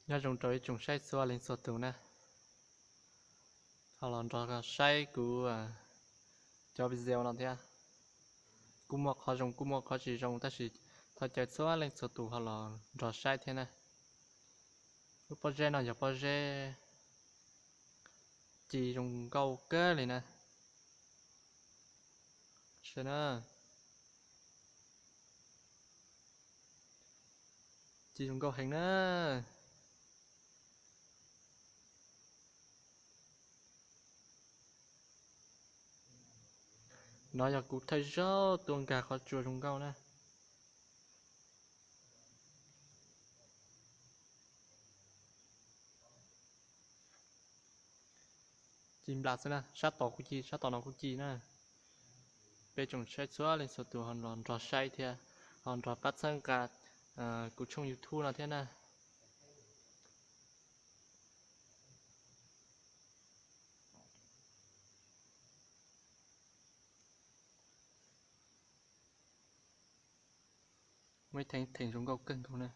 Nyob zoo rau ib tsoom saib txhua leej txhua tus na, ho los nrog saib kuv cov video no thiab. Kuj muaj qhov zoo kuj muaj qhov tsis zoo tab sis thov caw txhua leej txhua tus ho los nrog saib thiab na. Lub pob zeb no yog pob zeb ci zoo nkauj kawg li na. Saib na, ci zoo nkauj heev na. No yog kuv thawj zaug tuaj nkag qhov tsua zoo nkauj na. Ci nplas xwb na, sab tod kuj ci, sab tom no kuj ci na. Peb tsoom saib txhua leej txhua tus ho los nrog saib thiab, ho nrog pab txhawb nqa kuv tshooj YouTube no thiab na. Muaj ib theem theem zoo nkauj kawg nkaus na,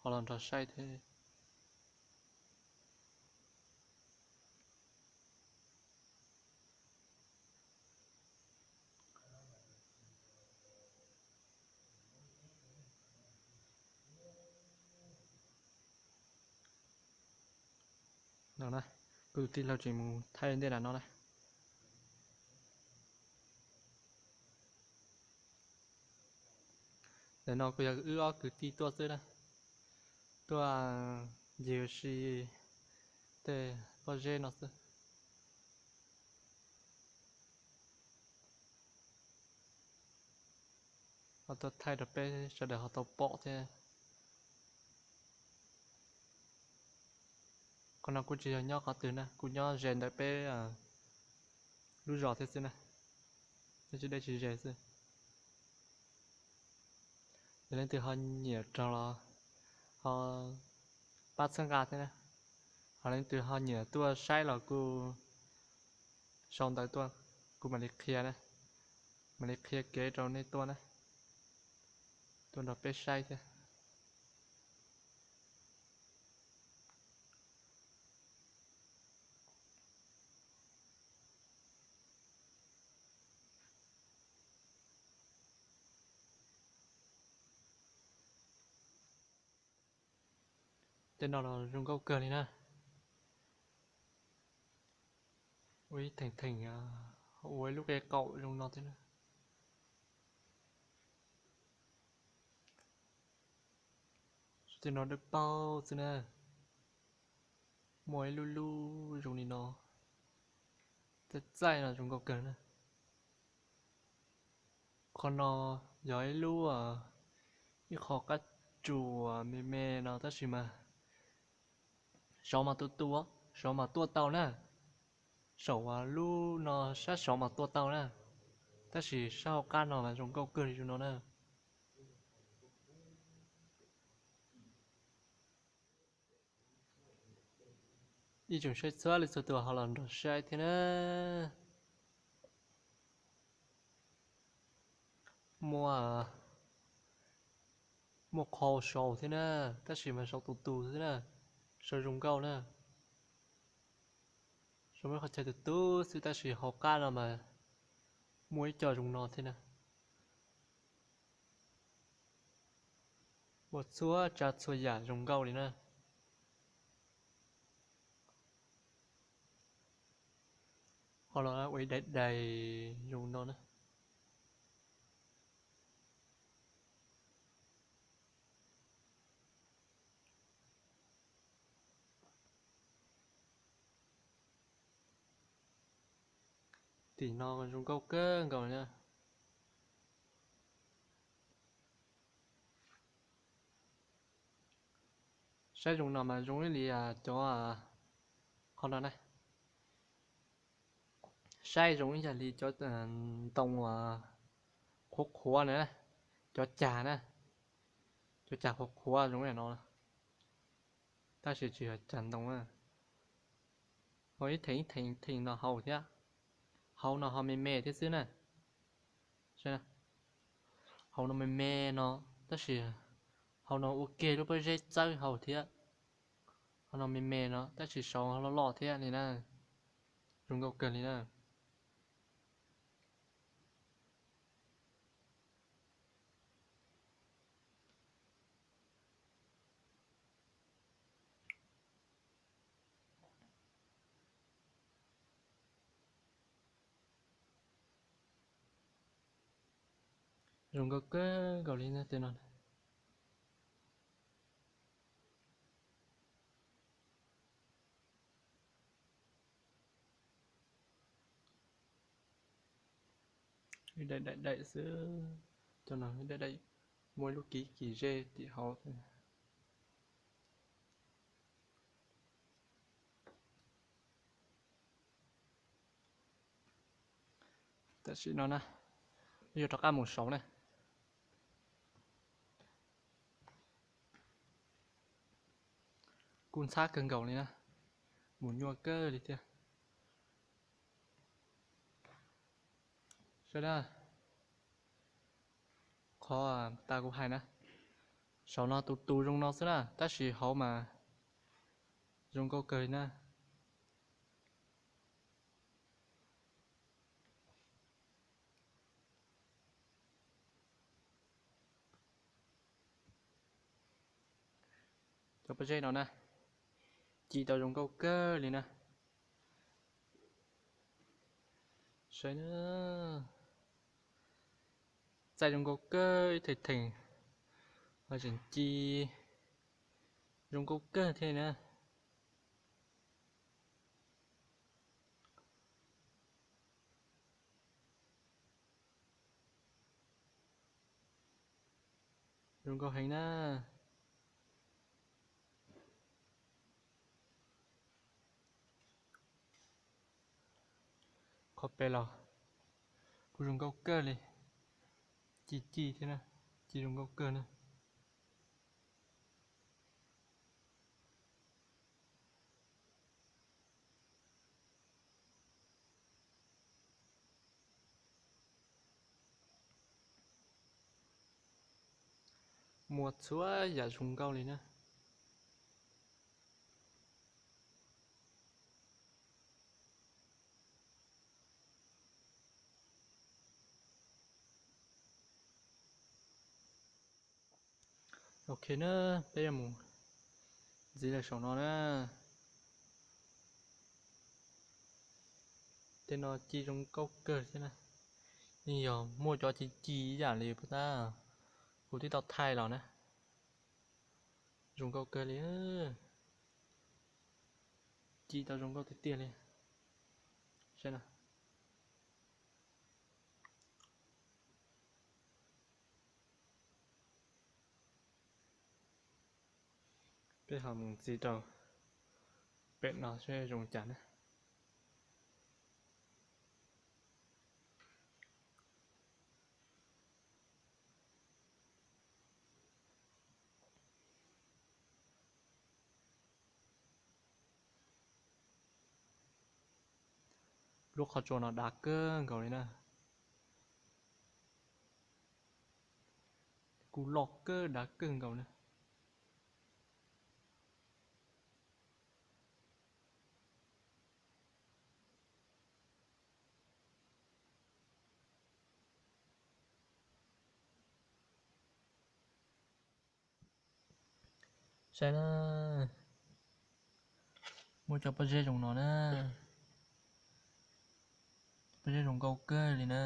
ho los nrog saib thiab. No na, kuv tus tij laug tseem mus thaij ntej nram no na. Ntawm no kuj yog wb ob kwv tij tuaj xwb na, tuaj ncig ua si tej pob zeb no xwb. Ho tuaj thaij rau peb sawv daws ho tau pom thiab. Qhov no kuj tsis yog nyob qhov twg na, kuj nyob ze ntawm peb lub zos thiab xwb na, nyob tsis deb tsis ze xwb. Yog leej twg ho nyiam raug los ho pab txhawb nqa thiab na, ho leej twg ho nyiam tuaj saib los kuj sau ntawv tuaj, kuv mam li qhia na, mam li qhia kev rau nej tuaj na, tuaj nrog peb saib thiab. Tej no los zoo nkauj kawg li na. Ua ib theem theem, ua ib lub qe qaum zoo no thiab na. Tej no dawb paug xwb na. Muaj ib lub lub zoo li no, txaij txaij no zoo nkauj kawg na. Qhov no yog ib lub, ib qho qab tsuas me me no tab sis mas saud mas tu tu, saud mas tuaj tau na. Saum lub no sab saud mas tuaj tau na, tab sis sab hauv qab no mas zoo nkauj kawg li zoo no na. Ib tsoom saib txhua leej txhua tus ho los nrog saib thiab na. Muaj, muaj qhov saud thiab na, tab sis mas saud tus tus xwb na, saud zoo nkauj na. Saud muaj qhov chaw tus tus xwb tab sis hauv qab no mas muaj ib co zoo no thiab na. Muaj txhua tsav txhua yam zoo nkauj li na. Ho los ua ib daim dais zoo no na. Tim no zoo nkauj kawg nkaus na. Saib zoo no mas zoo ib li cov, qhov no na, saib zoo ib yam li cov ntoo qhuav qhuav na, cov cag na, cov cag qhuav qhuav zoo li no, tab sis tsis yog cag ntoo na. Ho ib theem ib theem theem no hauv thiab, hauv no ho me me thiab xwb na. Hauv no me me no, tab sis hauv no ua ke lub pob zeb txawb hauv thiab. Qhov no me me no tab sis saud loj loj thiab li na. Zoo nkauj kawg li na. Zoo nkauj kawg nkaus li tej no. Daim daim daim xwb. Cov no daim daim, muaj ib lub kiv kiv zej tim hauv. Tam sim no na, yuav rov qab mus saud na. Kuj ntxhab kawg nkaus li na, mus nyuaj kawg li thiab. Saib na, qhov tas kuv hais na, saum no tus tus zoo no xwb na, tab sis hauv mas zoo nkauj kawg li na. Cov pob zeb no na, ci tau zoo nkauj kawg li na. Saib na, txaij zoo nkauj kawg, ib theem theem ho tseem ci zoo nkauj kawg thiab na. Zoo nkauj heev na. Qhov pem los kuj zoo nkauj kawg li, ci ci thiab na, ci zoo nkauj kawg na. Muaj txhua yam zoo nkauj li na. Ok na, peb yuav mus ntxiv lawm saum no na. Tej no ci zoo nkauj kawg thiab na. Yeej yog muaj cov ci ci ib yam li puas tab, kuv twb tau thaij los na. Zoo nkauj kawg li, ci tau zoo nkauj tiag tiag li. Saib na. Peb ho mus ntxiv rau pem no seb zoo cas na. Lub qhov tsua no dav kawg nkaus li na. Kuj loj kawg dav kawg nkaus na. Saib na, muaj cov pob zeb zoo no na, pob zeb zoo nkauj kawg li na.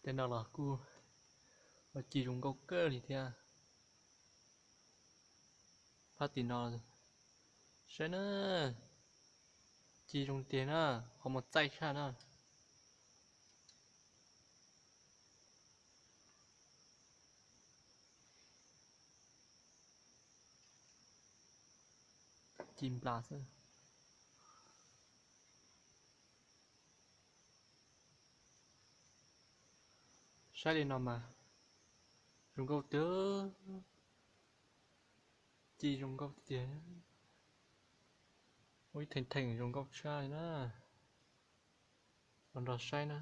Tej no los kuj ci zoo nkauj kawg li thiab. Phab tim no saib na, ci zoo tiag na, qhov muag txaij tshaj na. Ci nplas xwb. Saib li no mas zoo nkauj tiag, ci zoo nkauj tiag, ua ib theem theem zoo nkauj tshaj li na. Los nrog saib na.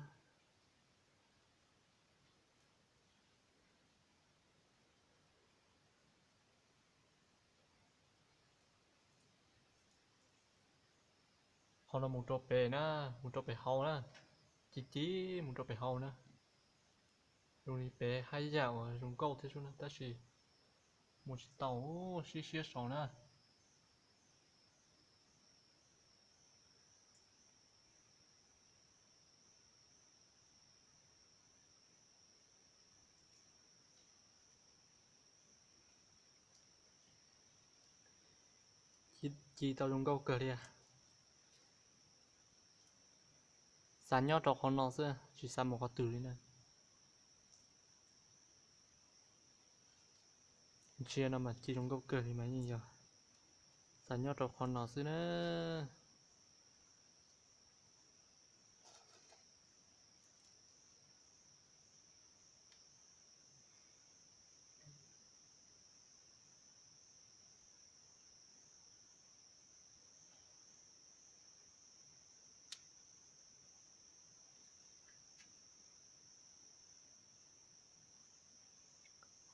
Qhov no mus rau pem na, mus rau pem hauv na, ci ci mus rau pem hauv na. Zoo li pem haj yam uas zoo nkauj thiab xwb na, tab sis mus tsis tau, sib siab saud na. Ci tau zoo nkauj kawg li. Xav nyob rau qhov no xwb, tsis xav mus qhov twg li na. Ntsia no mas ci zoo nkauj kawg li mas yeej yog xav nyob rau qhov no xwb na.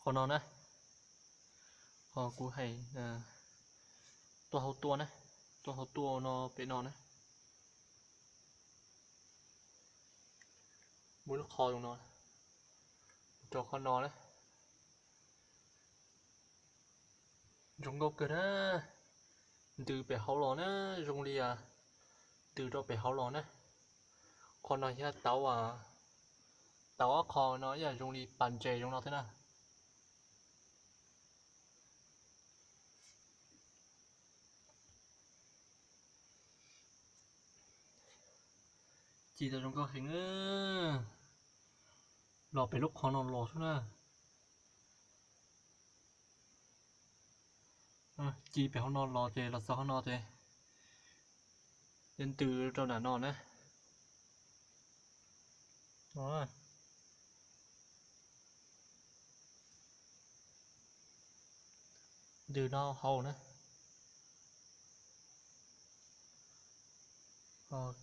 Qhov no na, qhov kuv hais tuaj hauv tua na, tuaj hauv tua no pem no na. Muaj lub qhov zoo no, rau qhov no na. Zoo nkauj kawg na. Ntws pem hauv los na, zoo li ntws rau pem hauv los na. Qhov no yog tauv, tauv ob qho no ib yam zoo li pas ntses zoo no thiab na. Ci tau zoo nkauj heev na. Los pem lub qhov no los xwb na. Ci pem hauv no los ces los txog qhov no ces ntws rau nram no na. Ntws no hauv na.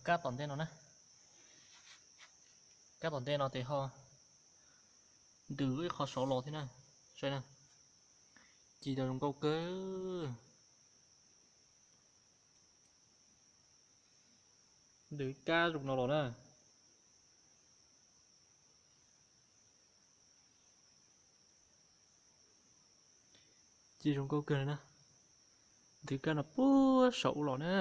Kab tom ntej no na. Kab tom ntej no ces ho ntws ib qho saud los thiab na. Saib na, ci tau zoo nkauj kawg. Ntws kab zoo no los na. Ci zoo nkauj kawg li na. Ntws kab no puag saum ub los na.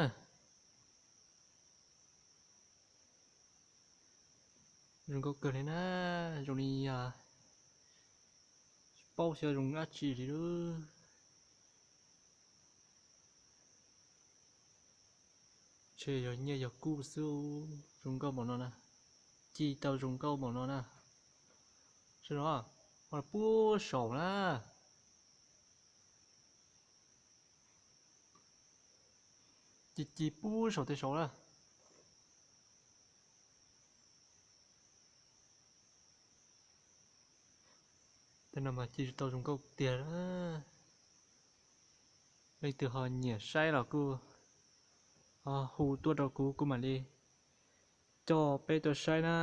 Zoo nkauj kawg li na, zoo li yog tsis paub xyov zoo dab tsi li lawm. Ntshe yog nyiaj yog kub xwb, zoo nkauj npaum no na, ci tau zoo nkauj npaum no na. Saib no, ho puag saum na. Ci ci puag saum tej saud na. Tej no mas ci tau zoo nkauj tiag. Leej twg ho nyiam saib los kuj ho hu tuaj rau kuv, kuv mam li coj peb tuaj saib na.